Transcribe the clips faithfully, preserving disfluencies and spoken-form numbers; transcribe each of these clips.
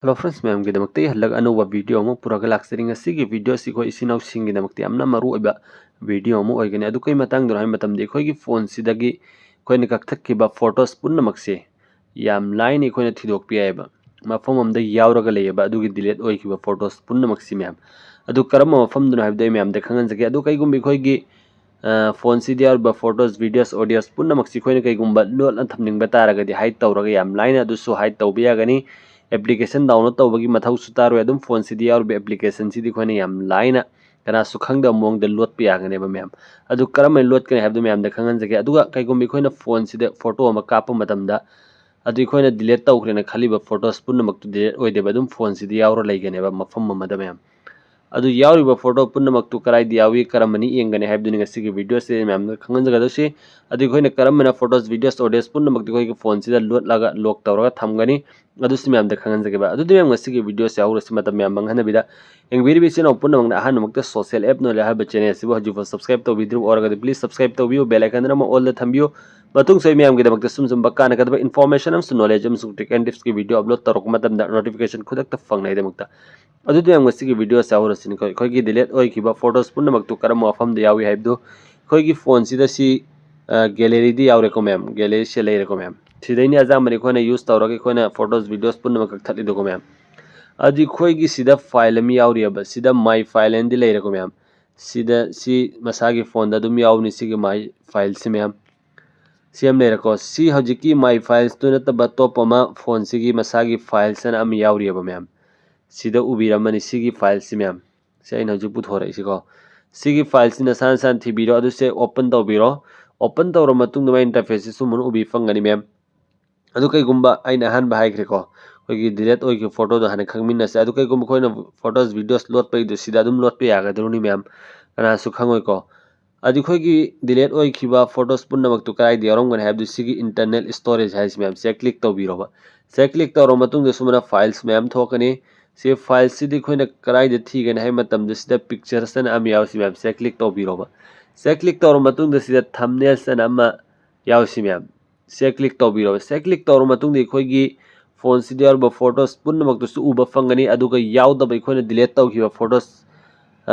Hello friends, ꯃꯌꯥꯝꯒꯤꯗꯃꯛꯇ ꯑꯩ ꯍꯜꯂꯛ ꯑꯅꯧꯕ video ꯑꯃ ꯄꯨꯔꯒ ꯂꯥꯛꯆꯔꯤ꯫ ꯉꯁꯤꯒꯤ video ꯑꯁꯤ ꯑꯩꯈꯣꯏ ꯏꯆꯤꯟ ꯏꯅꯥꯎꯁꯤꯡꯒꯤꯗꯃꯛꯇ ꯌꯥꯝꯅ ꯃꯔꯨ ꯑꯣꯏꯕ video ꯑꯃ ꯑꯣꯏꯒꯅꯤ꯫ ꯑꯗꯨ ꯀꯩ ꯃꯇꯥꯡꯗꯅꯣ ꯍꯥꯏꯕ ꯃꯇꯝꯗ, ꯑꯩꯈꯣꯏꯒꯤ phone ꯁꯤꯗꯒꯤ ꯑꯩꯈꯣꯏꯅ ꯀꯛꯊꯠꯈꯤꯕ photos ꯄꯨꯝꯅꯃꯛꯁꯦ ꯌꯥꯝ ꯂꯥꯏꯅ ꯑꯩꯈꯣꯏꯅ ꯊꯤꯗꯣꯛꯄ ꯌꯥꯏꯑꯕ꯫ ꯃꯐꯝ ꯑꯃꯗ ꯌꯥꯎꯔꯒ ꯂꯩꯌꯦꯕ ꯑꯗꯨꯒꯤ delete ꯑꯣꯏꯈꯤꯕ photos ꯄꯨꯝꯅꯃꯛꯁꯤ ꯃꯌꯥꯝ꯫ ꯑꯗꯨ ꯀꯔꯝꯕ ꯃꯐꯝꯗꯅꯣ ꯍꯥꯏꯕꯗꯣ ꯑꯩ ꯃꯌꯥꯝꯗ ꯈꯪꯍꯟꯖꯒꯦ꯫ ꯑꯗꯨ ꯀꯩꯒꯨꯝꯕ ꯑꯩꯈꯣꯏꯒꯤ phone ꯁꯤꯗ ꯌꯥꯎꯔꯤꯕ photos, videos, audios ꯄꯨꯝꯅꯃꯛꯁꯤ ꯑꯩꯈꯣꯏꯅ ꯀꯩꯒꯨꯝꯕ ꯂꯣꯠꯅ ꯊꯝꯅꯤꯡꯕ ꯇꯥꯔꯒꯗꯤ, hide ꯇꯧꯔꯒ ꯌꯥꯝ ꯂꯥꯏꯅ ꯑꯗꯨꯁꯨ hide ꯇꯧꯕ ꯌꯥꯒꯅꯤ꯫ Application download ꯇꯧꯕꯒꯤ ꯃꯊꯧꯁꯨ ꯇꯥꯔꯣꯏ꯫ ꯑꯗꯨꯝ phone ꯁꯤꯗ ꯌꯥꯎꯔꯤꯕ application ꯁꯤꯗꯤ ꯑꯩꯈꯣꯏꯅ ꯌꯥꯝ ꯂꯥꯏꯅ ꯀꯅꯥꯁꯨ ꯈꯪꯗꯕ ꯃꯑꯣꯡꯗ ꯂꯣꯠꯄ ꯌꯥꯒꯅꯦꯕ ꯃꯌꯥꯝ꯫ ꯑꯗꯨ ꯀꯔꯝꯍꯥꯏꯅ ꯂꯣꯠꯀꯅꯤ ꯍꯥꯏꯕꯗꯨ ꯃꯌꯥꯝꯗ ꯈꯪꯍꯟꯖꯒꯦ꯫ ꯑꯗꯨꯒ ꯀꯩꯒꯨꯝꯕ ꯑꯩꯈꯣꯏꯅ phone ꯁꯤꯗ photo ꯑꯃ ꯀꯥꯞꯄ ꯃꯇꯝꯗ, ꯑꯗꯨ ꯑꯩꯈꯣꯏꯅ delete ꯇꯧꯈ꯭ꯔꯦꯅ ꯈꯜꯂꯤꯕ photos ꯄꯨꯝꯅꯃꯛꯇꯨ delete ꯑꯣꯏꯗꯦꯕ, ꯑꯗꯨꯝ phone ꯁꯤꯗ ꯌꯥꯎꯔ ꯂꯩꯒꯅꯦꯕ ꯃꯐꯝ ꯑꯃꯗ ꯃꯌꯥꯝ꯫ ꯑꯗꯨ ꯌꯥꯎꯔꯤꯕ photo ꯄꯨꯝꯅꯃꯛꯇꯨ ꯀꯗꯥꯏꯗ ꯌꯥꯎꯏ, ꯀꯔꯝꯕꯅ ꯌꯦꯡꯒꯅꯤ ꯍꯥꯏꯕꯗꯨꯅꯤ ꯉꯁꯤꯒꯤ video ꯁꯤꯗ ꯃꯌꯥꯝꯗ ꯈꯪꯍꯟꯖꯒꯗꯧꯁꯤ꯫ ꯑꯗꯨ ꯑꯩꯈꯣꯏꯅ ꯀꯔꯝꯕꯅ photos, videos, audios ꯄꯨꯝꯅꯃꯛꯇꯤ ꯑꯩꯈꯣꯏꯒꯤ phone ꯁꯤꯗ ꯂꯣꯠꯂꯒ lock ꯇꯧꯔꯒ ꯊꯝꯒꯅꯤ꯫ ꯑꯗꯨꯁꯨ ꯃꯌꯥꯝꯗ ꯈꯪꯍꯟꯖꯒꯦꯕ꯫ ꯑꯗꯨꯗꯤ ꯃꯌꯥꯝ, ꯉꯁꯤꯒꯤ video ꯁꯦ ꯍꯧꯔꯁꯤ꯫ ꯃꯇꯝ ꯌꯥꯝ ꯃꯥꯡꯍꯟꯗꯕꯤꯗ, ꯌꯦꯡꯕꯤꯔꯤꯕ ꯏꯆꯤꯟ ꯏꯅꯥꯎ ꯄꯨꯝꯅꯃꯛꯅ ꯑꯍꯥꯟꯕꯃꯛꯇ Social App Knowledge ꯍꯥꯏꯕ channel ꯑꯁꯤꯕꯨ ꯍꯧꯖꯤꯛꯐꯥꯎ subscribe ꯇꯧꯕꯤꯗ꯭ꯔꯤꯕ ꯑꯣꯏꯔꯒꯗꯤ, please subscribe ꯇꯧꯕꯤꯌꯨ, bell icon ꯑꯃ all ꯗ ꯊꯝꯕꯤꯌꯨ꯫ ꯃꯇꯨꯡꯁꯨ ꯑꯩ ꯃꯌꯥꯝꯒꯤꯗꯃꯛꯇ ꯁꯨꯝ ꯁꯨꯝꯕ ꯀꯥꯟꯅꯒꯗꯕ information ꯑꯃꯁꯨꯡ knowledge ꯑꯃꯁꯨꯡ trick and tips ꯀꯤ video upload ꯇꯧꯔꯛꯄ ꯃꯇꯝꯗ notification ꯈꯨꯗꯛꯇ ꯐꯪꯅꯉꯥꯏꯗꯃꯛꯇ꯫ ꯑꯗꯨꯗꯤ ꯃꯌꯥꯝ, ꯉꯁꯤꯒꯤ video ꯑꯁꯤ ꯍꯧꯔꯁꯤꯅꯤꯀꯣ꯫ ꯑꯩꯈꯣꯏꯒꯤ delete ꯑꯣꯏꯈꯤꯕ photos ꯄꯨꯝꯅꯃꯛꯇꯨ ꯀꯔꯝꯕ ꯃꯐꯝꯗ ꯌꯥꯎꯏ ꯍꯥꯏꯕꯗꯨ ꯑꯩꯈꯣꯏꯒꯤ phone ꯁꯤꯗ ꯁꯤ, ꯑ, gallery ꯗ ꯌꯥꯎꯔꯦꯀꯣ ꯃꯌꯥꯝ, gallery ꯁꯤ ꯂꯩꯔꯦꯀꯣ ꯃꯌꯥꯝ꯫ ꯁꯤꯗꯩꯅꯤ ꯑꯌꯥꯝꯕꯅ ꯑꯩꯈꯣꯏꯅ use ꯇꯧꯔꯒ ꯑꯩꯈꯣꯏꯅ photos, videos ꯄꯨꯝꯅꯃꯛ ꯀꯛꯊꯠꯂꯤꯗꯣꯀꯣ ꯃꯌꯥꯝ꯫ ꯑꯗꯨ ꯑꯩꯈꯣꯏꯒꯤ ꯁꯤꯗ file ꯑꯃ ꯌꯥꯎꯔꯤꯑꯕ, ꯁꯤꯗ My File ꯍꯥꯏꯅꯗꯤ ꯂꯩꯔꯦꯀꯣ ꯃꯌꯥꯝ꯫ ꯁꯤꯗ ꯁꯤ ꯃꯁꯥꯒꯤ phone ꯗ ꯑꯗꯨꯝ ꯌꯥꯎꯕꯅꯤ, ꯁꯤꯒꯤ My File ꯁꯤ ꯃꯌꯥꯝ꯫ ꯁꯤ ꯑꯃ ꯂꯩꯔꯦꯀꯣ꯫ ꯁꯤ ꯍꯧꯖꯤꯛꯀꯤ My Files ꯇꯨ ꯅꯠꯇꯕ ꯑꯇꯣꯞꯄ ꯑꯃ phone ꯁꯤꯒꯤ ꯃꯁꯥꯒꯤ files ꯍꯥꯏꯅ ꯑꯃ ꯌꯥꯎꯔꯤꯑꯕ ꯃꯌꯥꯝ꯫ ꯁꯤꯗ ꯎꯕꯤꯔꯝꯃꯅꯤ, ꯁꯤꯒꯤ file ꯁꯤ ꯃꯌꯥꯝ꯫ ꯁꯤ ꯑꯩꯅ ꯍꯧꯖꯤꯛ ꯄꯨꯊꯣꯔꯛꯏꯁꯤꯀꯣ꯫ ꯁꯤꯒꯤ file ꯁꯤ ꯅꯁꯥ ꯅꯁꯥꯅ ꯊꯤꯕꯤꯔꯣ, ꯑꯗꯨ ꯁꯦ open ꯇꯧꯕꯤꯔꯣ꯫ Open ꯇꯧꯔ ꯃꯇꯨꯡꯗ ꯃꯥꯏ interface ꯁꯤ ꯁꯨꯝꯕꯅ ꯎꯕꯤ ꯐꯪꯒꯅꯤ ꯃꯌꯥꯝ꯫ ꯑꯗꯨ ꯀꯩꯒꯨꯝꯕ ꯑꯩꯅ ꯑꯍꯥꯟꯕ ꯍꯥꯏꯈ꯭ꯔꯦꯀꯣ, ꯑꯩꯈꯣꯏꯒꯤ delete ꯑꯣꯏꯈꯤꯕ photo ꯗꯣ ꯍꯥꯟꯅ ꯈꯪꯃꯤꯟꯅꯁꯦ꯫ ꯑꯗꯨ ꯀꯩꯒꯨꯝꯕ ꯑꯩꯈꯣꯏꯅ photos, videos ꯂꯣꯠꯄꯒꯤꯗꯨ ꯁꯤꯗ ꯑꯗꯨꯝ ꯂꯣꯠꯄ ꯌꯥꯒꯗꯧꯔꯤꯅꯤ ꯃꯌꯥꯝ, ꯀꯅꯥꯁꯨ ꯈꯪꯉꯣꯏꯀꯣ꯫ ꯑꯗꯨ ꯑꯩꯈꯣꯏꯒꯤ delete ꯑꯣꯏꯈꯤꯕ photos ꯄꯨꯝꯅꯃꯛꯇꯨ ꯀꯗꯥꯏꯗ ꯌꯥꯎꯔꯝꯒꯅꯤ ꯍꯥꯏꯕꯗꯨ ꯁꯤꯒꯤ internal storage ꯍꯥꯏꯁꯤ ꯃꯌꯥꯝ ꯁꯤꯗ click ꯇꯧꯕꯤꯔꯣꯕ꯫ ꯁꯤꯗ click ꯇꯧꯔꯕ ꯃꯇꯨꯡꯗ ꯁꯨꯃꯥꯏꯅ files ꯃꯌꯥꯝ ꯊꯣꯛꯀꯅꯤ꯫ ꯁꯤ files ꯁꯤꯗꯤ ꯑꯩꯈꯣꯏꯅ ꯀꯗꯥꯏꯗ ꯊꯤꯒꯅꯤ ꯍꯥꯏꯕ ꯃꯇꯝꯗ ꯁꯤꯗ pictures ꯍꯥꯏꯅ ꯑꯃ ꯌꯥꯎꯔꯤ ꯁꯤ ꯃꯌꯥꯝ ꯁꯤꯗ click ꯇꯧꯕꯤꯔꯣꯕ꯫ ꯁꯤꯗ click ꯇꯧꯔꯕ ꯃꯇꯨꯡꯗ ꯁꯤꯗ thumbnails ꯍꯥꯏꯅ ꯑꯃ ꯌꯥꯎꯔꯤ ꯁꯤ ꯃꯌꯥꯝ ꯁꯤꯗ click ꯇꯧꯕꯤꯔꯣꯕ꯫ ꯁꯤꯗ click ꯇꯧꯔꯕ ꯃꯇꯨꯡꯗ ꯑꯩꯈꯣꯏꯒꯤ ꯐꯣꯟꯁꯤꯗ ꯌꯥꯎꯔꯤꯕ ꯐꯣꯇꯣꯁ ꯄꯨꯝꯅꯃꯛꯇꯨꯁꯨ ꯎꯕ ꯐꯪꯒꯅꯤ꯫ ꯑꯗꯨꯒ ꯌꯥꯎꯗꯕ ꯑꯩꯈꯣꯏꯅ ꯗꯤꯂꯦꯠ ꯇꯧꯈꯤꯕ ꯐꯣꯇꯣꯁ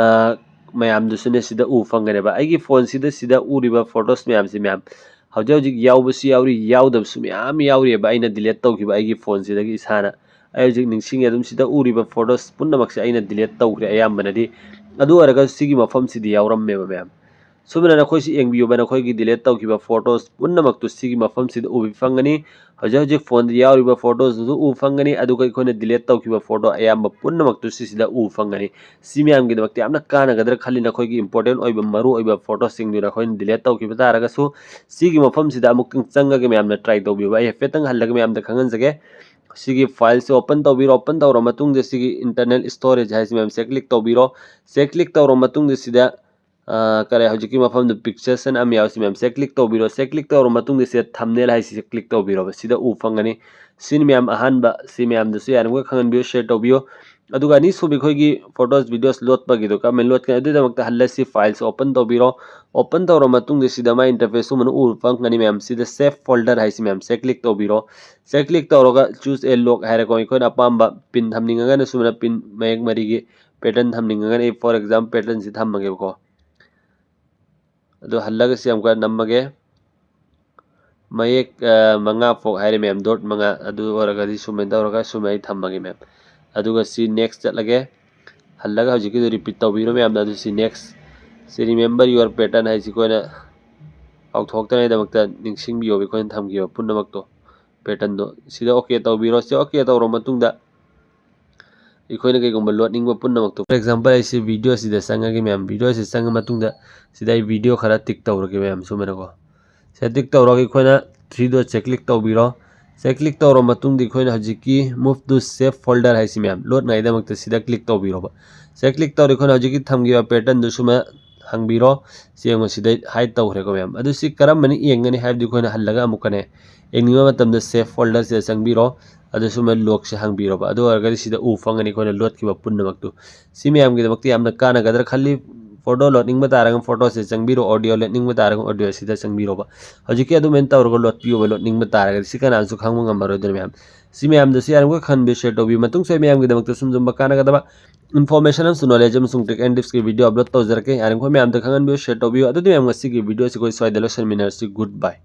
ꯃꯌꯥꯝꯗꯨꯁꯨꯅꯦ ꯁꯤꯗ ꯎꯕ ꯐꯪꯒꯅꯦꯕ꯫ ꯑꯩꯒꯤ ꯐꯣꯟꯁꯤꯗ ꯁꯤꯗ ꯎꯔꯤꯕ ꯐꯣꯇꯣꯁ ꯃꯌꯥꯝꯁꯦ ꯃꯌꯥꯝ ꯍꯧꯖꯤꯛ ꯍꯧꯖꯤꯛ ꯌꯥꯎꯕꯁꯨ ꯌꯥꯎꯔꯤ, ꯌꯥꯎꯗꯕꯁꯨ ꯃꯌꯥꯝ ꯌꯥꯎꯔꯤꯑꯕ ꯑꯩꯅ ꯗꯤꯂꯦꯠ ꯇꯧꯈꯤꯕ ꯑꯩꯒꯤ ꯐꯣꯟꯁꯤꯗꯒꯤ ꯏꯁꯥꯅ꯫ ꯑꯩ ꯍꯧꯖꯤꯛ ꯅꯤꯡꯁꯤꯡꯉꯦ ꯑꯗꯨꯝ, ꯁꯤꯗ ꯎꯔꯤꯕ ꯐꯣꯇꯣꯁ ꯄꯨꯝꯅꯃꯛꯁꯦ ꯑꯩꯅ ꯗꯤꯂꯦꯠ ꯇꯧꯈ꯭ꯔꯦ ꯑꯌꯥꯝꯕꯅꯗꯤ꯫ ꯑꯗꯨ ꯑꯣꯏꯔꯒꯁꯨ ꯁꯤꯒꯤ ꯃꯐꯝꯁꯤꯗꯤ ꯌꯥꯎꯔꯝꯃꯦꯕ ꯃꯌꯥꯝ꯫ ꯁꯨꯃꯥꯏꯅ ꯅꯈꯣꯏꯁꯤ ꯌꯦꯡꯕꯤꯌꯨꯕ, ꯅꯈꯣꯏꯒꯤ ꯗꯤꯂꯦꯠ ꯇꯧꯈꯤꯕ ꯐꯣꯇꯣꯁ ꯄꯨꯝꯅꯃꯛꯇꯨ ꯁꯤꯒꯤ ꯃꯐꯝꯁꯤꯗ ꯎꯕ ꯐꯪꯒꯅꯤ꯫ ꯍꯧꯖꯤꯛ ꯍꯧꯖꯤꯛ ꯐꯣꯟꯗ ꯌꯥꯎꯔꯤꯕ ꯐꯣꯇꯣꯁꯤꯁꯨ ꯎꯕ ꯐꯪꯒꯅꯤ, ꯑꯗꯨꯒ ꯑꯩꯈꯣꯏꯅ ꯗꯤꯂꯦꯠ ꯇꯧꯈꯤꯕ ꯐꯣꯇꯣ ꯑꯌꯥꯝꯕ ꯄꯨꯝꯅꯃꯛꯇꯨ ꯁꯤꯁꯤꯗ ꯎꯕ ꯐꯪꯒꯅꯤ꯫ ꯁꯤ ꯃꯌꯥꯝꯒꯤꯗꯃꯛꯇ ꯌꯥꯝꯅ ꯀꯥꯟꯅꯒꯗ꯭ꯔꯥ ꯈꯜꯂꯤ, ꯅꯈꯣꯏꯒꯤ ꯏꯝꯄꯣꯔꯇꯦꯟ ꯑꯣꯏꯕ, ꯃꯔꯨ ꯑꯣꯏꯕ ꯐꯣꯇꯣꯁꯤꯡꯗꯨ ꯅꯈꯣꯏꯅ ꯗꯤꯂꯦꯠ ꯇꯧꯈꯤꯕ ꯇꯥꯔꯒꯁꯨ, ꯁꯤꯒꯤ ꯃꯐꯝꯁꯤꯗ ꯑꯃꯨꯛꯇꯪ ꯆꯪꯉꯒ ꯃꯌꯥꯝꯅ ꯇ꯭ꯔꯥꯏ ꯇꯧꯕꯤꯌꯨꯕ꯫ ꯑꯩ ꯍꯥꯏꯐꯦꯠꯇꯪ ꯍꯜꯂꯒ ꯃꯌꯥꯝꯗ ꯈꯪꯍꯟꯖꯒꯦ꯫ ꯁꯤꯒꯤ ꯐꯥꯏꯜꯁꯦ ꯑꯣꯄꯟ ꯇꯧꯕꯤꯔꯣ꯫ ꯑꯣꯄꯟ ꯇꯧꯔ ꯃꯇꯨꯡꯗ ꯁꯤꯒꯤ ꯏꯟꯇꯔꯅꯦꯜ ꯁ꯭ꯇꯣꯔꯦꯖ ꯍꯥꯏꯁꯤ ꯃꯌꯥꯝꯁꯦ ꯀ꯭ꯂꯤꯛ ꯇꯧꯕꯤꯔꯣ꯫ ꯁꯦ ꯀ꯭ꯂꯤꯛ ꯇꯧꯔ ꯃꯇꯨꯡꯗ ꯁꯤꯗ, ꯑ, ꯀꯔꯤ, ꯍꯧꯖꯤꯛꯀꯤ ꯃꯐꯝꯗ ꯄꯤꯛꯆꯔꯁ ꯑꯅ ꯑꯃ ꯌꯥꯎꯔꯤ, ꯁꯤ ꯃꯌꯥꯝꯁꯦ ꯀ꯭ꯂꯤꯛ ꯇꯧꯕꯤꯔꯣ꯫ ꯁꯦ ꯀ꯭ꯂꯤꯛ ꯇꯧꯔ ꯃꯇꯨꯡꯗ ꯁꯤꯗ ꯊꯝꯅꯦꯜ ꯍꯥꯏꯁꯤꯁꯦ ꯀ꯭ꯂꯤꯛ ꯇꯧꯕꯤꯔꯣꯕ꯫ ꯁꯤꯗ ꯎ ꯐꯪꯒꯅꯤ꯫ ꯁꯤꯅꯤ ꯃꯌꯥꯝ ꯑꯍꯥꯟꯕ, ꯁꯤ ꯃꯌꯥꯝꯗꯁꯨ ꯌꯥꯔꯤꯕꯃꯈꯩ ꯈꯪꯍꯟꯕꯤꯌꯨ, ꯁꯤꯌꯔ ꯇꯧꯕꯤꯌꯨ꯫ ꯑꯗꯨꯒ ꯑꯅꯤꯁꯨꯕ ꯑꯩꯈꯣꯏꯒꯤ ꯐꯣꯇꯣꯁ ꯚꯤꯗꯤꯑꯣꯁ ꯂꯣꯠꯄꯒꯤꯗꯣ ꯀꯔꯝꯍꯥꯏꯅ ꯂꯣꯠꯀꯅꯤ? ꯑꯗꯨꯒꯤꯗꯃꯛꯇ ꯍꯜꯂ ꯁꯤ ꯐꯥꯏꯜꯁꯦ ꯑꯣꯄꯟ ꯇꯧꯕꯤꯔꯣ꯫ ꯑꯣꯄꯟ ꯇꯧꯔ ꯃꯇꯨꯡꯗ ꯁꯤꯗ ꯃꯥꯏ ꯏꯟꯇꯔꯐꯦꯁ ꯁꯨꯝꯕꯅ ꯎꯕ ꯐꯪꯒꯅꯤ ꯃꯌꯥꯝ꯫ ꯁꯤꯗ ꯁꯦꯞ ꯐꯣꯜꯗꯔ ꯍꯥꯏꯁꯤ ꯃꯌꯥꯝ ꯁꯦ ꯀ꯭ꯂꯤꯛ ꯇꯧꯕꯤꯔꯣ꯫ ꯁꯦ ꯀ꯭ꯂꯤꯛ ꯇꯧꯔꯒ ꯆꯨꯁ ꯑꯦ ꯂꯣꯛ ꯍꯥꯏꯔꯦꯀꯣ꯫ ꯑꯩꯈꯣꯏꯅ ꯑꯄꯥꯝꯕ ꯄꯤꯟ ꯊꯝꯅꯤꯡꯉꯒꯅ ꯁꯨꯃꯥꯏꯅ ꯄꯤꯟ ꯃꯌꯦꯛ ꯃꯔꯤꯒꯤ ꯄꯦꯇꯔꯟ ꯊꯝꯅꯤꯡꯉꯒꯅ ꯑꯩ, ꯐꯣꯔ ꯑꯦꯛꯖꯥꯝꯄꯜ, ꯄꯦꯇꯔꯟꯁꯤ ꯊꯝꯃꯒꯦꯕꯀꯣ꯫ ꯑꯗꯨ ꯍꯜꯂꯒ ꯁꯤ ꯑꯃꯨꯛꯀ ꯅꯝꯃꯒꯦ꯫ ꯃꯌꯦꯛ, ꯑ, ꯃꯉꯥ ꯐꯥꯎ ꯍꯥꯏꯔꯦ ꯃꯌꯥꯝ, ꯗꯣꯠ ꯃꯉꯥ꯫ ꯑꯗꯨ ꯑꯣꯏꯔꯒꯗꯤ ꯁꯨꯃꯥꯏꯅ ꯇꯧꯔꯒ ꯁꯨꯃꯥꯏꯅ ꯊꯝꯃꯒꯦ ꯃꯌꯥꯝ꯫ ꯑꯗꯨꯒ ꯁꯤ ꯅꯦꯛꯁ ꯆꯠꯂꯒꯦ꯫ ꯍꯜꯂꯒ ꯍꯧꯖꯤꯛꯀꯤꯗꯣ ꯔꯤꯄꯤꯠ ꯇꯧꯕꯤꯔꯣ ꯃꯌꯥꯝꯅ꯫ ꯑꯗꯨ ꯁꯤ ꯅꯦꯛꯁ꯫ ꯁꯤ ꯔꯤꯃꯦꯝꯕꯔ ꯌꯨꯑꯔ ꯄꯦꯇꯔꯟ ꯍꯥꯏꯁꯤ ꯑꯩꯈꯣꯏꯅ ꯀꯥꯎꯊꯣꯛꯇꯅꯉꯥꯏꯗꯃꯛꯇ ꯅꯤꯡꯁꯤꯡꯕꯤꯌꯣꯕ ꯑꯩꯈꯣꯏꯅ ꯊꯝꯈꯤꯕ ꯄꯨꯝꯅꯃꯛꯇꯣ, ꯄꯦꯇꯔꯟꯗꯣ꯫ ꯁꯤꯗ ꯑꯣꯀꯦ ꯇꯧꯕꯤꯔꯣ꯫ ꯁꯤ ꯑꯣꯀꯦ ꯇꯧꯔ ꯃꯇꯨꯡꯗ ꯑꯩꯈꯣꯏꯅ ꯀꯩꯒꯨꯝꯕ ꯂꯣꯠꯅꯤꯡꯕ ꯄꯨꯝꯅꯃꯛꯇꯣ, ꯐꯣꯔ ꯑꯦꯛꯖꯥꯝꯄꯜ, ꯑꯩ ꯁꯤ ꯚꯤꯗꯤꯑꯣꯁꯤꯗ ꯆꯪꯉꯒꯦ ꯃꯌꯥꯝ꯫ ꯚꯤꯗꯤꯑꯣꯁꯤꯗ ꯆꯪꯉ ꯃꯇꯨꯡꯗ ꯁꯤꯗ ꯑꯩ ꯚꯤꯗꯤꯑꯣ ꯈꯔ ꯇꯤꯛ ꯇꯧꯔꯒꯦ ꯃꯌꯥꯝ, ꯁꯨꯃꯥꯏꯅꯀꯣ꯫ ꯁꯤꯗ ꯇꯤꯛ ꯇꯧꯔꯒ ꯑꯩꯈꯣꯏꯅ ꯊ꯭ꯔꯤ ꯗꯣꯠꯁꯦ ꯀ꯭ꯂꯤꯛ ꯇꯧꯕꯤꯔꯣ꯫ ꯁꯦ ꯀ꯭ꯂꯤꯛ ꯇꯧꯔ ꯃꯇꯨꯡꯗ ꯑꯩꯈꯣꯏꯅ ꯍꯧꯖꯤꯛꯀꯤ move to save folder ꯍꯥꯏꯁꯤ ꯃꯌꯥꯝ ꯂꯣꯠꯅꯉꯥꯏꯗꯃꯛꯇ ꯁꯤꯗ ꯀ꯭ꯂꯤꯛ ꯇꯧꯕꯤꯔꯣꯕ꯫ ꯁꯤꯗ ꯀ꯭ꯂꯤꯛ ꯇꯧꯔ ꯑꯩꯈꯣꯏꯅ ꯍꯧꯖꯤꯛꯀꯤ ꯊꯝꯈꯤꯕ ꯄꯦꯇꯔꯟꯗꯨ ꯁꯨꯃꯥꯏꯅ ꯍꯪꯕꯤꯔꯣ꯫ ꯁꯤ ꯌꯦꯡꯉꯣ, ꯁꯤꯗ ꯍꯥꯏꯠ ꯇꯧꯈ꯭ꯔꯦꯀꯣ ꯃꯌꯥꯝ꯫ ꯑꯗꯨ ꯁꯤ ꯀꯔꯝꯕꯅ ꯌꯦꯡꯒꯅꯤ ꯍꯥꯏꯕꯗꯤ ꯑꯩꯈꯣꯏꯅ ꯍꯜꯂꯒ ꯑꯃꯨꯛꯀꯅꯦ ꯌꯦꯡꯅꯤꯡꯕ ꯃꯇꯝꯗ ꯁꯦꯞ ꯐꯣꯜꯗꯔꯁꯤꯗ ꯆꯪꯕꯤꯔꯣ꯫ ꯑꯗꯨ ꯁꯨꯃꯥꯏꯅ ꯂꯣꯛꯁꯦ ꯍꯥꯡꯕꯤꯔꯣꯕ꯫ ꯑꯗꯨ ꯑꯣꯏꯔꯒꯗꯤ ꯁꯤꯗ ꯎ ꯐꯪꯒꯅꯤ ꯑꯩꯈꯣꯏꯅ ꯂꯣꯠꯈꯤꯕ ꯄꯨꯝꯅꯃꯛꯇꯨ꯫ ꯁꯤ ꯃꯌꯥꯝꯒꯤꯗꯃꯛꯇ ꯌꯥꯝꯅ ꯀꯥꯟꯅꯒꯗ꯭ꯔꯥ ꯈꯜꯂꯤ꯫ ꯐꯣꯇꯣ ꯂꯣꯠꯅꯤꯡꯕ ꯇꯥꯔꯒꯅ ꯐꯣꯇꯣꯁꯦ ꯆꯪꯕꯤꯔꯣ, ꯑꯣꯗꯤꯑꯣ ꯂꯣꯠꯅꯤꯡꯕ ꯇꯥꯔꯒꯅ ꯑꯣꯗꯤꯑꯣꯁꯤꯗ ꯆꯪꯕꯤꯔꯣꯕ꯫ ꯍꯧꯖꯤꯛꯀꯤ ꯑꯗꯨꯃꯥꯏꯅ ꯇꯧꯔꯒ ꯂꯣꯠꯄꯤꯌꯣꯕ, ꯂꯣꯠꯅꯤꯡꯕ ꯇꯥꯔꯒꯗꯤ꯫ ꯁꯤ ꯀꯅꯥꯁꯨ ꯈꯪꯕ ꯉꯝꯃꯔꯣꯏꯗꯅ ꯃꯌꯥꯝ꯫ ꯁꯤ ꯃꯌꯥꯝꯗꯁꯨ ꯌꯥꯔꯤꯃꯈꯩ ꯈꯟꯕꯤꯌꯨ, ꯁꯤꯌꯔ ꯇꯧꯕꯤꯌꯨ꯫ ꯃꯇꯨꯡꯁꯨ ꯑꯩ ꯃꯌꯥꯝꯒꯤꯗꯃꯛꯇ ꯁꯨꯝ ꯁꯨꯝꯕ ꯀꯥꯟꯅꯒꯗꯕ ꯏꯟꯐꯣꯔꯃꯦꯁꯟ ꯑꯃꯁꯨꯡ ꯅꯣꯂꯦꯖ ꯑꯃꯁꯨꯡ ꯇ꯭ꯔꯤꯛ ꯑꯦꯟ ꯇꯤꯞꯁꯀꯤ ꯚꯤꯗꯤꯑꯣ ꯑꯞꯂꯣꯗ ꯇꯧꯖꯔꯛꯀꯦ꯫ ꯌꯥꯔꯤꯃꯈꯩ ꯃꯌꯥꯝꯗ ꯈꯪꯍꯟꯕꯤꯌꯨ, ꯁꯤꯌꯔ ꯇꯧꯕꯤꯌꯨ꯫ ꯑꯗꯨꯗꯤ ꯃꯌꯥꯝ, ꯉꯁꯤꯒꯤ ꯚꯤꯗꯤꯑꯣꯁꯤ ꯑꯩꯈꯣꯏ ꯁ꯭ꯋꯥꯏꯗ ꯂꯣꯏꯁꯤꯟꯃꯤꯟꯅꯔꯁꯤ꯫ ꯒꯨꯗ ꯕꯥꯏ꯫